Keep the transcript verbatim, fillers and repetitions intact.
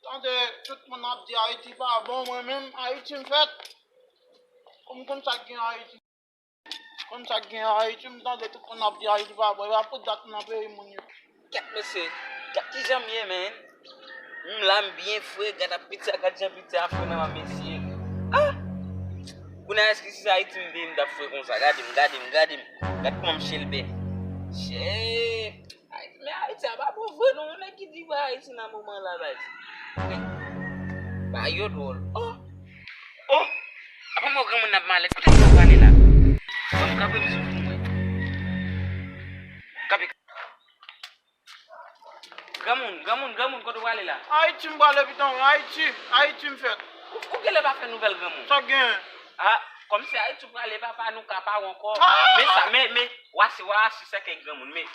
Tande, tout moun ap di Ayiti pa bon, mwen menm, Ayiti m fèt. Pou m konn sa k gen Ayiti. Konn sa k gen Ayiti, m tande tout moun ap di Ayiti pa bon, e pa pou dat nan peyi moun yo. Kèt mesye, gad kijan m ye, men. M la, m byen fre, gad ap piti a, gad jan piti a fre nan men mesye. Ah! Kounye a, èske si se Ayiti m te ye, m t ap fre konsa? Gade m, gade m, gade m. Gad kòman m chelbè. Shit! Ayiti, men Ayiti a pa bon vre non. Yon nèg ki di wè Ayiti nan moman la, baz. Men, bagay yo dwòl. Oh! Oh! Apa mwen granmoun ap malèt. Kote m pral prale la? Ban m kanpe m sou pou mwen. Kanpe. Granmoun, granmoun, granmoun, kote w prale la? Ayiti m prale pitan, Ayiti, Ayiti m fèt. Ou, ou genlè pa fè nouvèl granmoun. Sa k genyen? Ah, kòmsi Ayiti w prale, papa nou ka pa w ankò. Ah! Men sa, men, men, w a si, w a si sèkèy granmoun, men.